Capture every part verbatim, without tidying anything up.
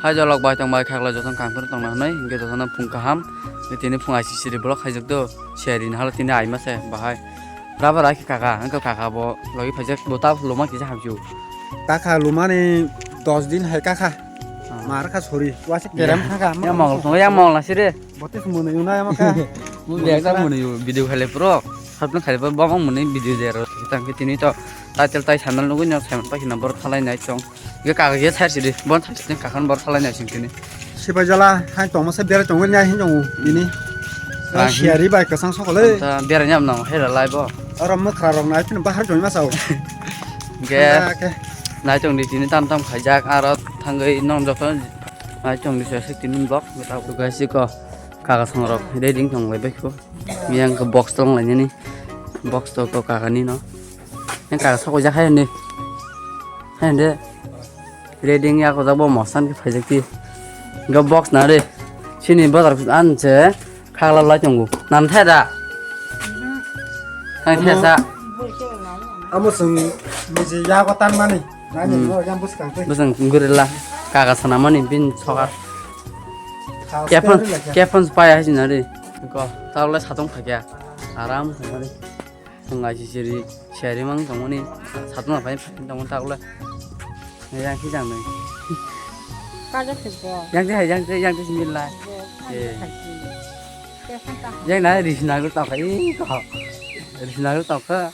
Hai jolok bai tong bai khakla joto kangphuru tongna hwnwi, hwnkhe jotono phung kaham. Tini phung aisisiri vlog khaijak do, siyari nahalo tini aima se bahai. Rubber ai khe kaka, hwnkhe kaka bo logi phaijak, bo ta luma kisa hamsio. Kaka lumani dos din hai kaka. Ah. Mar kha sori, wasik kerem kha kha. Yang mongol tongo, yang mongol nasire. Botis mwnwi unai ama kha. Mwnwi ekdam mwnwi video khaile pro. Sabno khaile pro bong mwnwi video jero. Tang khe tini to title tai sandal nugui no saiman pakhina bor khalai nai chong. Ge kagage thair sidi, bon thair sidi kakan bor khalai nai sing tini. Sipai jala hai tongma se berai tongwi nai hin tongo tini. Ah, siyari bai kwchang sokole. Ta berai nyam nang hera lai bo. Oro mwkhra rok nai phino bahar joi ma sao. Ge. Nai tong di tini tam tam khaijak aro thangwi nong joto nai tong di se tini blok. Guys, iko kaga songrok ready tong lai bai kho. Yang ke box tong lai ni. Box to ko kaga ni no. Yang kaga sokoi jak hai ni. Hai de. Ready ya ko jak bo mosan ke phai jak ti. Ga box na re. Sini bazar an che khagla lai tongo. Nam the da. Thang the sa. Amo sung miji ya ko tan mani. Nani Hmm. no yang bus kang te. Bwsang gorilla kaga sana mani bin sokat. Kepon, kepon paya hai sinari. Ko, tawle satung phakya. Aram sinari. Sungai sisiri, seri mang tongmani. Satung phai phai tongmani tawle. Yang si jang nai. Kaja sebo. Yang si hai, yang si, yang si mil lai. Eh. Yang nai risna gur tau kai ko. Risna gur tau ka.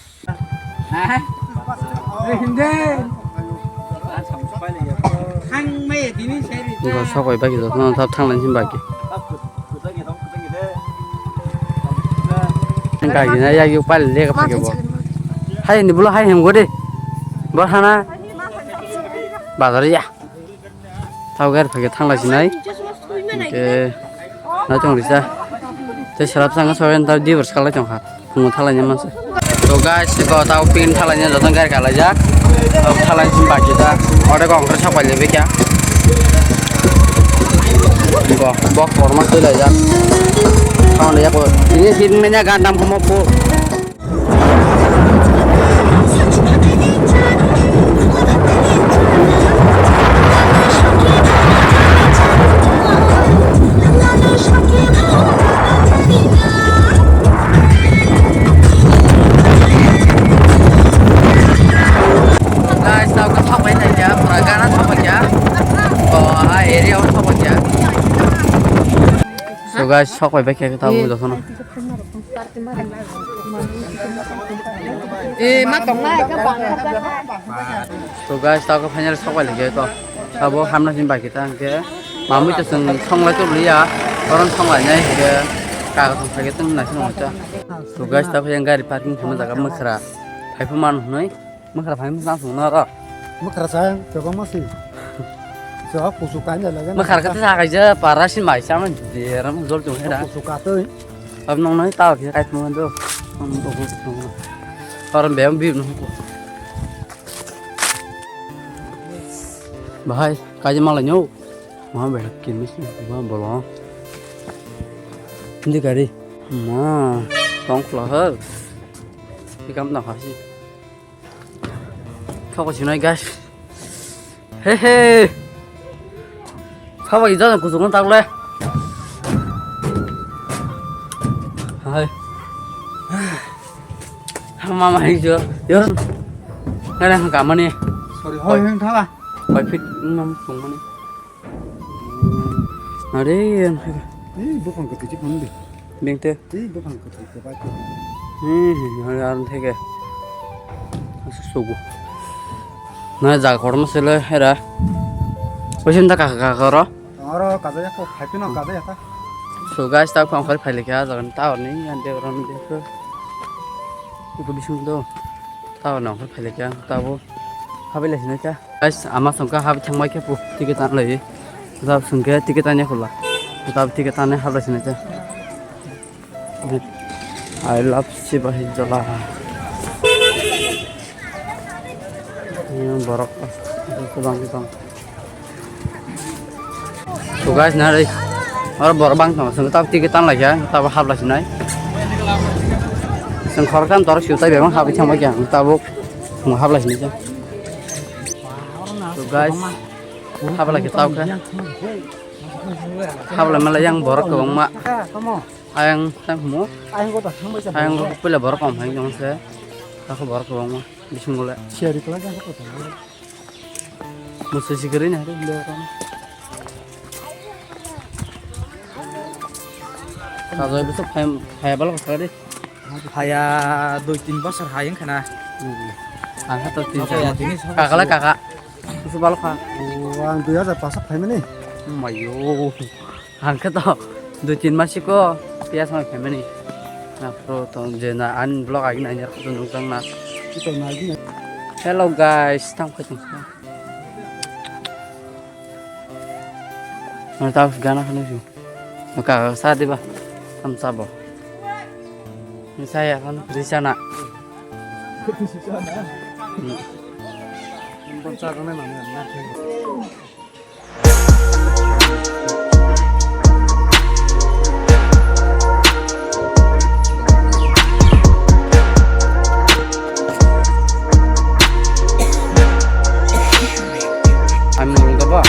Buka sokoi bagi jotono thap thanglaini sini bagi. Gagi na yagi pal lega phage bo. Hai ni bulo hai hem gode. Bor hana. Bazar ya. Tau gari phage thanglai sinai. Hingke nai tong risa. Tei sarap sanga soben tau divorce khalai tongkha. Phungo thalai ni mansa. To guys, ko tau pin thalai ni jotong gari khalai jak. Tau thalai sin baki ta. Ore ko ongkor sapai lebe kya. Ko bok korma tui lai jak. Tau le ko. Ini sin menya gandam komo po. Guys, tau khe thok bai thai kha, pura gana thok bai kha. Oh, ha area o thok bai kha. So guys, sok bai bai kha tau jotono. Eh, ma tong nai ka bang. So guys, tau khe final sok bai lagi to. Abo hamna sin baki ta hingke. Mamui to song songlai to liya. Oron songlai nai hingke. Kaga song phage tong nai song ta. So guys, tau khe yang gari parking khama jaga mwkhra. Phai phu man hnoi. Mwkhra phai mwsang sung na ro. Mwkhra sa, chogo masi. So, kusu kain da laga na. Mwkhra kata sa kaisa, para si mai sa man, jeram jol chung hera. Kusu katoi. Ab nong nai ta khe kai thung do. Ang to ko thung. Param bem bi no. Bahai, kaje mala nyo. Ma be kimis ma bolo. Hindi kari. Ma, tong khla ha. Ikam na khasi. Kha ko sinai guys. He he. Kha ba ija ko sukun tak le. Hai. Mama hai jo. Yor. Ngana kamani. Sorry, hoi heng thala. Hoi fit ngam sungmani. Are, ang theke. Eh, buphang kwtwi se phang di. Bengte. Eh, buphang kwtwi se bai. Hmm, hmm, ang theke. Asa sugu. Na jaga kotor ma sele era. Oisin da kaka kaka ro. Oro kaja ya ko, phai pino kaja ya ta. So guys, ta khong khari phai lekha jaga ni tower ni ante ron de ko. Ko bising do. Tower nong khari phai lekha ta bo. Habai lai sinai ta. Guys, ama songkha habi thangbai khe pu ticket tan lai. Jab songkhe ticket tan ya khula. Jab ticket tan hab lai sinai ta. I love Sipahi Jola. Ini borok, borok bang bang. So guys, nari, oro borok bang tong, song ta ticket tan lai ya, ta hab lai sinai. Song khoroksa tor siu tai bebang habi thangbai khe ang tabuk song hab lai sinai. So guys, Habla ke tau khe. Habla mala yang borok kwbangma. Ayang tang mo. Ayang puila borok kom hai jong se. Ako borok kwbangma. Bising gole. Siari kala jang ko. Musi sigiri na. Kajai bisa phai, phai bal ko sagadi. Haya dui tin bosor hai wngkha na. Hmm. Ang kha to tin. Sobo ya, tini sobo. Kaka le kaka. Bisa bal kha. Oh, ang dui hajar pasak phaimani. Mayo. Ang kha to dui tin masiko piyas ma phaimani. Na pro to je na an blog agi na nyar to nung tang na. Kita na agi na. Hello guys, tang kha tang. Mana tahu gana kanu sih. Maka sa diba? Tam sabo. Saya kan di sana. Hmm. Ang nung ka ba?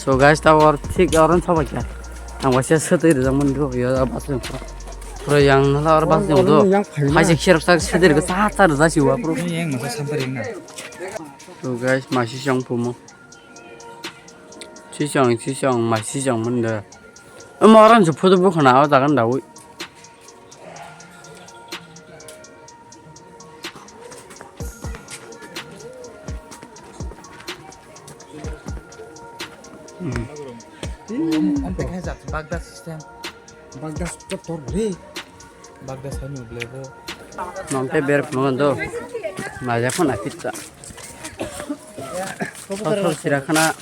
So guys, ta or thik oron sabai kha. Ang waisa swtwi rijak mani do yo bus jong. Pura yang nala or bus jong do. Yang phaina. Hai se khirok sak swtwi rijak sa sa rijak si wa pura. Yang masa sampai ring na. So guys, masi jong pumo. Sisong sisong masi jong mani do. Omo oron se photo bukhana o jaga dawi. Hmm. Bagda system. Bagda tor ri. Bagda sani ble bo. Nong te ber phungan do. Maja phana pizza. Sosol sira khana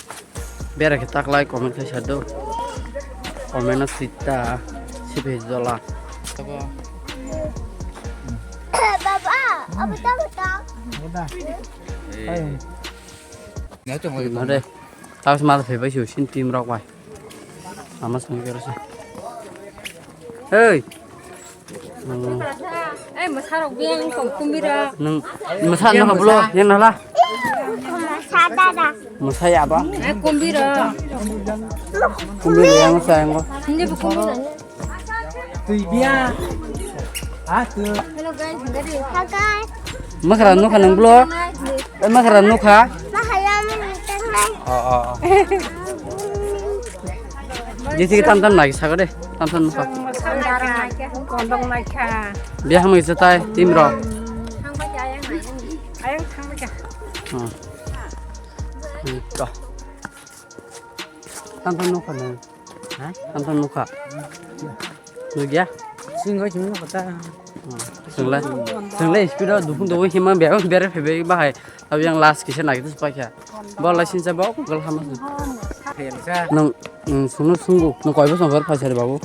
bera khe taklai comment khai sado. Comment no sita sibe jola. Baba, apa tahu tak? Nade. Tapos mal phai bai su sin team rok bai. Ama song kero sa. Hey. Ei, mwsarok biyang tong kumbira. Nung mwsa no bulo, yang nala. Mwsa dada. Mwsa ya ba? Ei, kumbira. Kumbira yang sa yang. Hindi bu kumbira. Tui biya. Ah, tu. Hello guys, gari. Hi guys. Makara nukha nang bulo. Eh, makara nukha. Mahaya mani tangnai. Oh, oh, oh. Jisi tam tam nai saga de. Tam tam nukha. Kondong naikha. Biya hamai se tai team ro. Ayang thangbai kha. Hmm. Hmm, to. Tam tam nukha nang. Ha? Tam tam nukha. Nukya? Sing goi sing nukha ta. Sengla. Sengla speed o dukung dukung hima bia bere phebe bahai. Abi yang last kisa nagi tu paikha. Bol la sinsa bok gol hama. Nung nung sunu sungu nung koi bosong bor phaisari babu.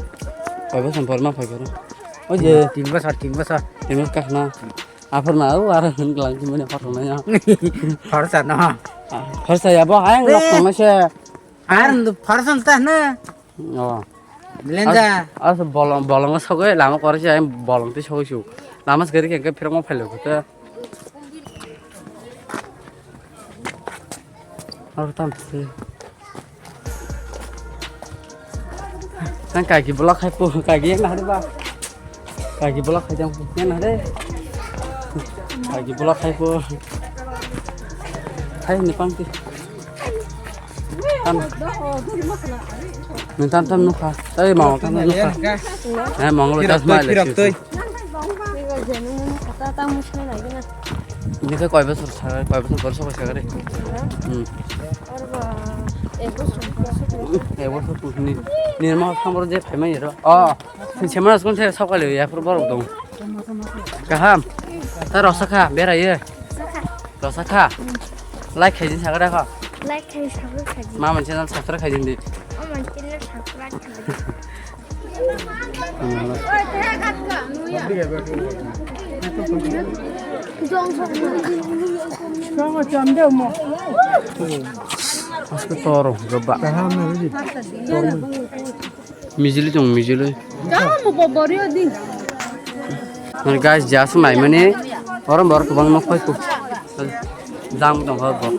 Koi bosong bor ma phaikha. O je tin bosor tin bosor. Tin bosor kahna. Aphar na o ar hin glang jimani photo na ya. Khorsa no. Khorsa ya bo ayang lok tong se. Ar ndu khorsa ta na. Oh. Blender. As bolong bolong sogoi lama kore se bolong ti sogoi su. Lama se gari ke phirok ma phailo kota. Ar tam se. Nang kagi bolak hai po, kagi yang nahari ba. Kagi bolak hai jang po, yang nahari. Kagi bolak hai po. Hai ni pangti. Tam. Mintan tam nukha. Tei mau tam nukha. Eh, mau lo das mai le. Ini ke koi bosor sa, koi bosor bor sokoi sa gari. Hmm. Ebo sokoi ni, ni ma khamor je phaimani ro. Oh, semana skon se sokoi le ya pur borok dong. Kaham. Ta rosa kha, bera ye. Rosa kha. Like khai din sagada kha. Like khai sagada kha. Ma man channel subscribe khai din di. O man channel subscribe khai din. Aske toro goba. Mijili tong mijili. Kamu boborio di. Mane guys, jas mai mane. Orom bor kubang nok pai ku. Jang tong hor bor.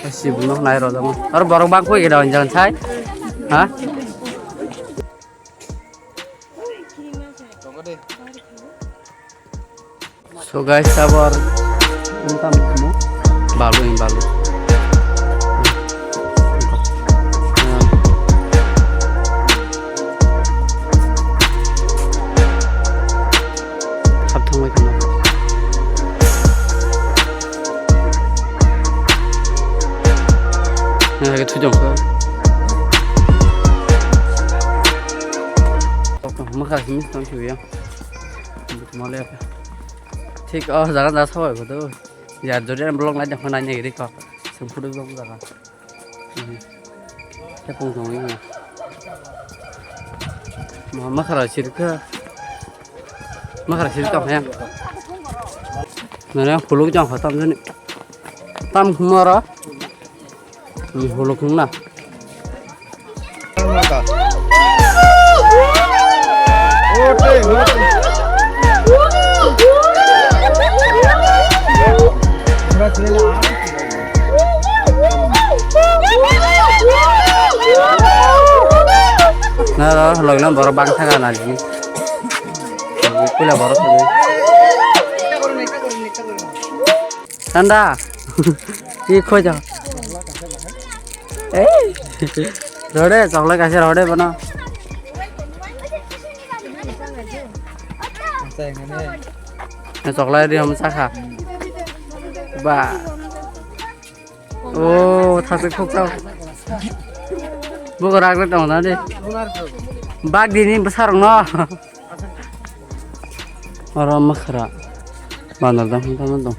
Asi bu nok nai ro jang. Or bor bang koi geda jan sai. Ha? So guys, tabor untam mo balu in balu. Hap thangbai khana. Nang hai khe thwi tong kha. Mwkha simi tong sui ya. Thik o jaga jaga sabai bo do. Ya jodi vlog nai de khana nai ri ko. Sum phudu vlog jaga. Tepung tong ini. Ma makara sirka. Makara sirka yang. Nana huluk jang khatam jani. Tam khumara. Ni huluk khumna. Na ro logna borok bang thanga na jini. Pula borok thangwi. Sanda. Ki khoi ja. Ei. Rode chocolate kaisa rode bono. Na chocolate ri hom sakha. Ba. O thasik khok chao. Bugo rak rak tong na de. Bak dini bwsarok no. Oro mwkhra. Bandar dam hwn tamo dong.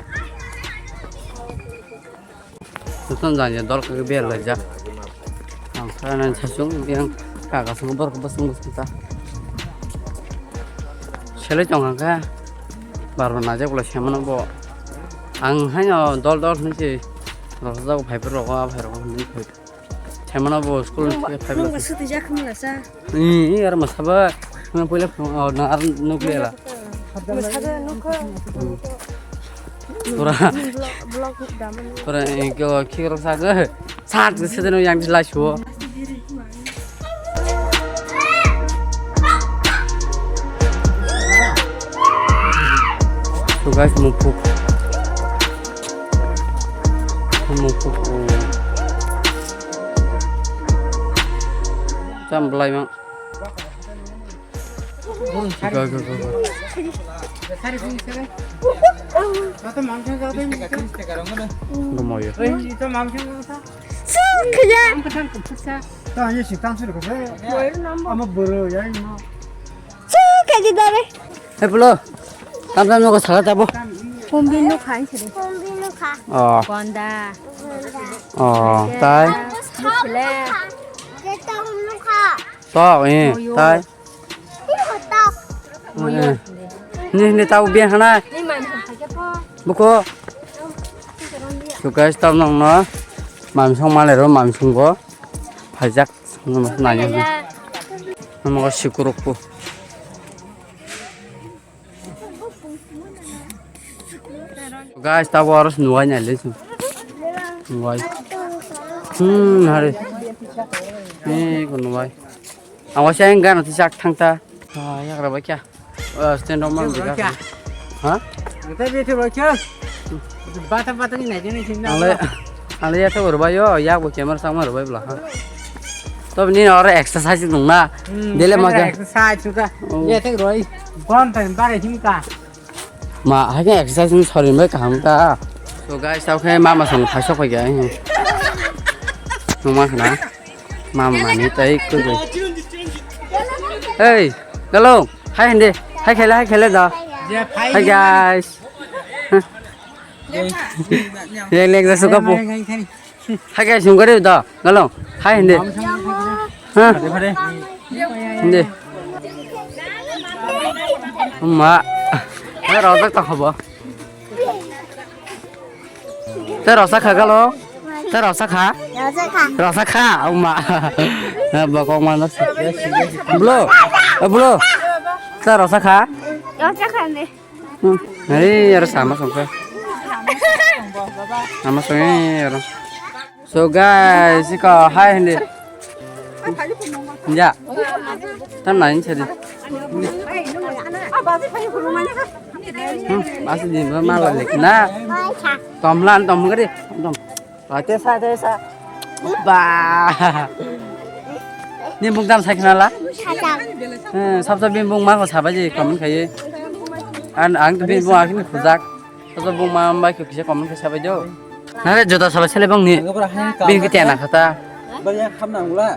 Jotono jani dol khe ber laijak. Ang kha nang sasung yang kaga sung bor bosong bosong ta. Sele tong ang kha. Bar bar najak bwla semano bo. Ang haino dol dol hwnwi se rojak phai rok phai rok hwnwi phai. Semano bo school ni phai phai. Nung bwswk twijak hwnwi sa. Ni, ni ar masaba. Nang poila phung, oh, nang ar nukle la. Masaba nukho. Pura. Vlog, vlog damani. Pura, eh, kyo, kyo, sa ge. Sa ge, se de no yang lai shuo. So guys, mupuk. Mupuk. Tam belai mang. Go, go, go, go. Gomoyo. Hey, pulo. Tam tam nogo sala tabo. Kombi no kha, ini sini. Kombi no kha. Oh. Konda. Oh, tai. Sile. Kita no kha. To, eh, tai. Ini kotak. Eh. Ni, ni tau biang hana. Ini main apa po? Buko. So guys, tam nang na. Mamsong malero, mamsong go. Phaijak, nanya. Nama ko sikuruk po. Guys, tabo aro nuwai nai le sung. Nuwai. Hmm, hari. Ni ko nuwai. Awa siya yang gana tu sak thang ta. Ah, ya kara ba kya? Ah, stand up man. Kya? Ha? Bata bata ni nai ni sing na. Ale, ale ya to ro ba yo, ya ko camera sama ro ba bla ha. To ni oro exercise nung na. Hmm, dele ma ga exercise ka. Oh. Ya te roi. Gon tan bare him ka. Ma, hai ke exercise ni sorin bai kaham ta. So guys, tau khe mama song phai sok phai ga. Mama khna. Mama ni tai ku. Hey, hello. Hai hende. Hai khele, hai khele da. Hi guys. Yang lek da suka po. Hai guys, sung kare da. Hello. Hai hende. Ha. Hindi. Ma. Ano rojak ta khobo. Te rosa kha galo. Te rosa kha. Rosa kha. Rosa kha. Uma. Bokong mana. Blo. Blo. Te rosa kha. Rosa kha ne. Hei, aro sama songkha. Sama songkha aro. So guys, iko hai hindi. Ya. Tam nain sadi. Hmm, masih di mana lagi na? Tomlan tom gari. Tom. Ate sa, ate sa. Ba. Ni bung dan sai khnala? Sajak. Eh, sabsa bini bung ma ko sabai je comment khaye. An ang to bini bung akhini khujak. Sabsa bung ma bai ko kisa comment khe sabai jo. Nare jota sala sele bang ni. Bini kiti ana khata. Bari yang kham nang ula.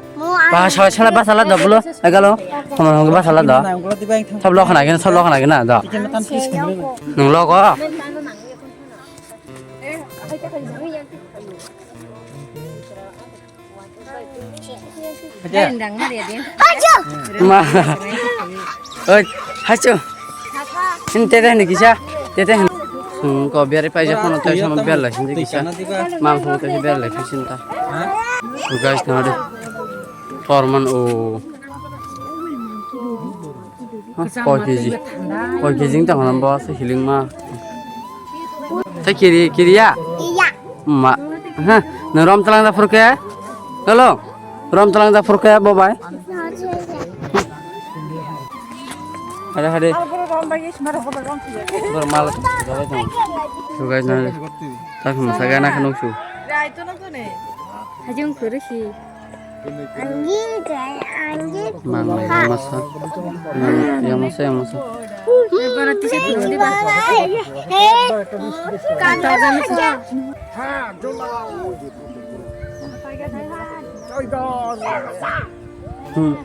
Ba sala sala ba sala doblo. Agalo. Khama hong ba sala do. Nang ula di bang thang. Sab lo khana gena, sab lo khana gena do. Ikan matan pis kham. Nung lo ko. Ma. Oi, hachu. Ini tete ni kisa. Tete ni. Hmm, ko biar pai japan tai sama biar lah sini kisa. Mam sama tai biar lah sini ta. Guys, na de. Torman o. Koi kg. Koi kg wng tongkha bo se healing ma. Tei kiri, kiriya? Iya. Ma. Ha, nwng rom tlang da phurkhe? Hello. Rom tlang da phurkhe bo bai? Hade, hade. Bor mal jabai tong. So guys, na. Tak masa gana khano su. Hajung kuru si. Anjing, anjing. Mang, mang, yang masa. Mang, yang masa, yang masa. Kata masa. Hmm.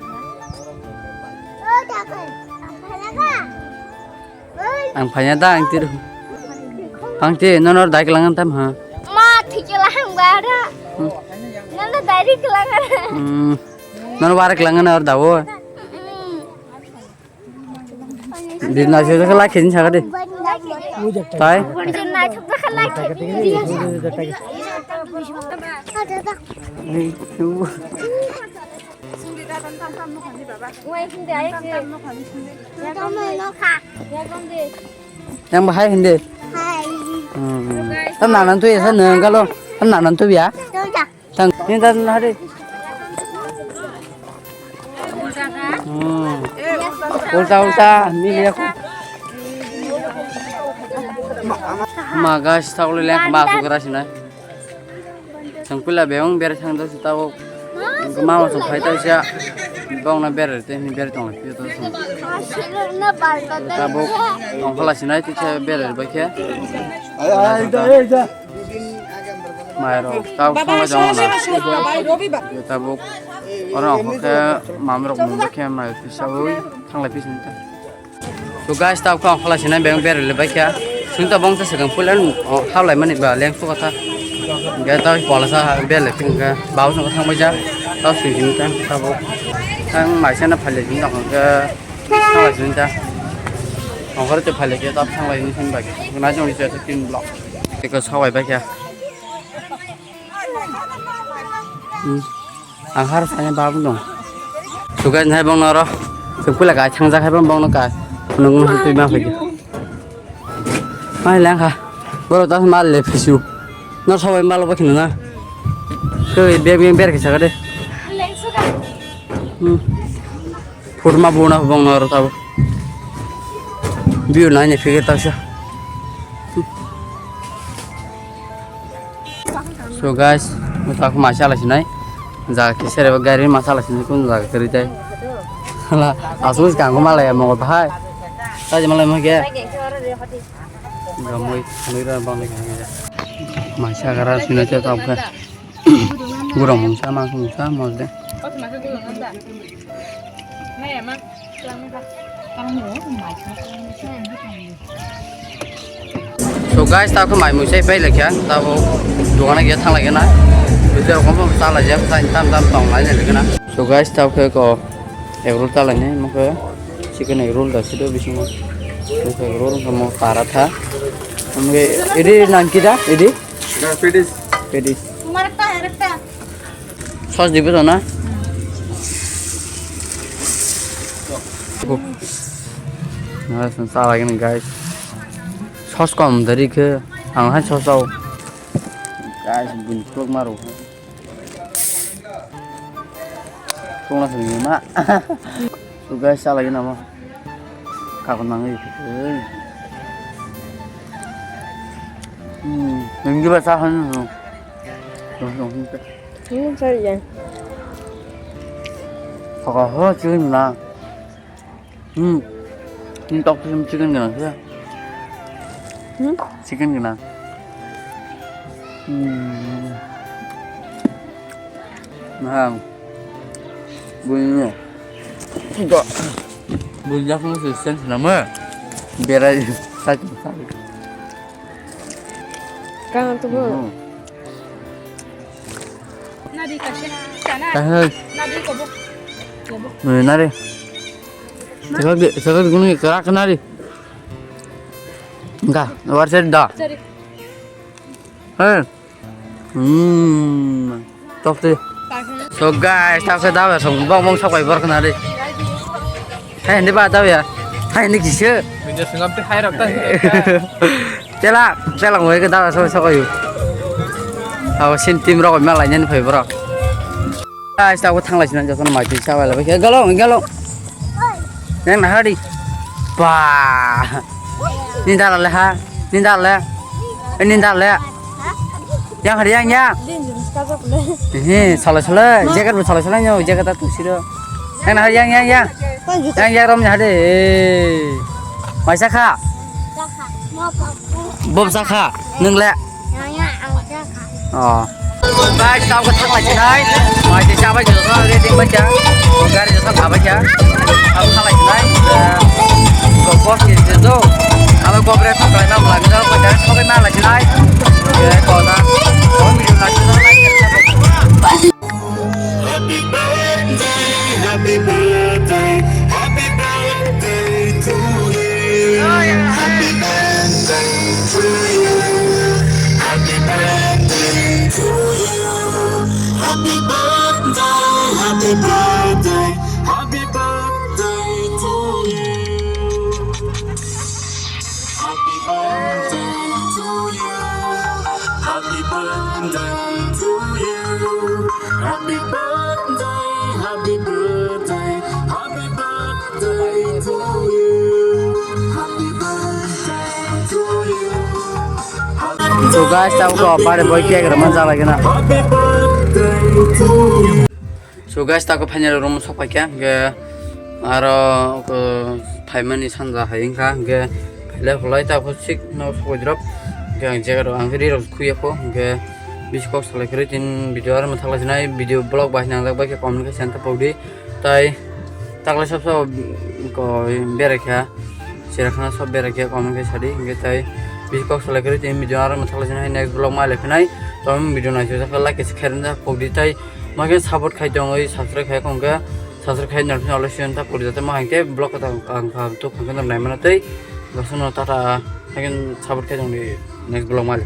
Ang phanya da ang tiru. Ang ti nono dai kelangan tam ha. Ma thikela hang bara. Hmm. Nono dai ri kelangan. Hmm. Nono bara kelangan or dawo. Hmm. Di na se ke lakhe ni sagade. Tai. Di na thok ka lakhe. Wai hindi ayo ke. Tamai no kha. Yang bahai hindi. Hai. Hmm. Tan nanan tu ya sana galo. Tan nanan tu ya. Tang. Ini tan hari. Hmm. Ulta ulta ni lihat. Ma guys, tak boleh lihat ma aku keras ini. Chwng puila bebak bere thang do se tabuk. Mama chwng phai tong sia. Bong na bere te ni bere tong lai phi to. Tabuk tong phala sinai te se bere bai khe. Mai ro tabuk thang lai jong na. Tabuk oro khe mam rok mung khe mai phi sa ui thang lai phi sin ta. To guys, tabuk ang phala sinai bebak bere le bai kha. Sini tabuk ang ta swkang puila hap lai mani ba leng su kha. Ge ta phala sa bere le phi kha. Bau song thang bai ja. Tabuk sini sini ta tabuk. Ang mai sana phale sini ta kha. Thang lai sini ta. Ang hor te phale khe tabuk thang lai sini sini bai kha. Na jong ni cha tin block. Eko sa bai bai kha. Hmm. Ang har sanya babung dong. Sugai nai bong noro. Sukula kai thang jak hai bong bong no kai. Nung nung tui ma phai. Mai lang ha. Boro tas mal le phisu. Nor sabai mal ba khina na. Sui be be ber kisa ka de. Hmm. Phutma buna bong noro tabo. View nai ne phige tasa. So guys, tak ma chala sinai. Jaga kisa re gari ma chala sinai kun jaga kari tai. Hala, asus kang ko malai mo bahai. Taji malai mo ge. Gamoi, gamoi ra bang le. Ma chala sinai ta tabuk. Gurung mungsa, ma mungsa, mosde. So guys, tabuk mai mungsa pai lekha, tabuk dogana gya thang lekha na. Bwtwi rok mo ta la jak, ta tam tam tong lai lekha na. So guys, tabuk ko Egg roll talaini mokhe chicken egg roll da sido bisingo. Mokhe egg roll mo paratha. Mokhe idi nangkida idi. Petis. Petis. Sos dibe to na? Guys, sa lagi nih guys. Sos kom dari ke ang hai sos tau. Guys, buntuk maru. Tungla sini ma. Tugas sa lagi nama? Kakon nangwi. Hmm, minggi ba sa han. Dong dong. Hmm, sorry ya. Saka ho chicken na. Hmm. Ini tok chicken gana sih. Hmm? Chicken gana. Hmm. Nah. Bunyi. Enggak. Bunyi aku masih sense nama. Berai satu satu. Kangen tuh, Bu. Hmm. Nadi kasih. Sana. Kahai. Nadi kobo. Kobo. Eh, nari. Saka, saka guna kerak nari. Enggak, luar sini dah. Sorry. Eh. Hmm. Tok tu. So guys, tak saya dah song bong bong sok bai bor kena deh. Hai, ini ba tahu ya? Hai, ini kisa. Video sengam tu hai rok tang. Tela, tela ngoi ke dah sok sok ayu. Aw, sin team rok ma lai nyan phai bro. Guys, tak thang lai sinan jotono mai twi sa bai la. Galo, galo. Nang na hari. Ba. Ni da le ha. Ni da le. Ni da le. Yang hari yang ya. He, sala sala. Jacket bu sala sala nyo, jacket ta tu siro. Yang na hari yang yang yang. Yang yang rom nya hade. Mai sa kha. Bob sa kha. Nung le. Oh. Guys, tao ko thang lai chinai. Mai de cha bai jo, ready bai cha. Gari jo thang bai cha. Tao thang lai chinai. Ko boss ke jo. Abo ko bre thang lai na lai na ko ja ko ma lai chinai. Ye ko na. Ko mi na chinai. Happy birthday, happy birthday, happy birthday to you. Happy birthday to you. Happy birthday to you. Happy birthday, happy birthday, happy birthday to you. Happy birthday to you. Happy birthday to you. Happy birthday, happy birthday, happy birthday to you. Happy birthday to you. So guys, tao ko pare boy cake rama jala gana. Happy birthday to you. So guys, tako final room sok paikha, hingke aro, uh, phaimani sanja hai wngkha, hingke phailai khulai tako sik no sok paidrop, hingke ang jaga rok ang ri rok khuya kho, hingke bisi kok salai kwrwi tin video aro mwthak lai sinai video vlog bai nangjak bai khe comment khe senta pokdi, tai taklai sab sab ko berai kha, sera khana sab berai kha comment khe sadi, hingke tai bisi kok salai kwrwi tin video aro mwthak lai sinai next vlog ma lai phinai, tom video naisajak like khe se khairwng jak pokdi tai. Makhe support khai tongwi subscribe khai kongkhe subscribe khai nang phino alai siyan ta puri jate ma hangke vlog kata ang kha tu khangkhe nang naimano tei gosno tata hangke support khai tongdi next vlog mali.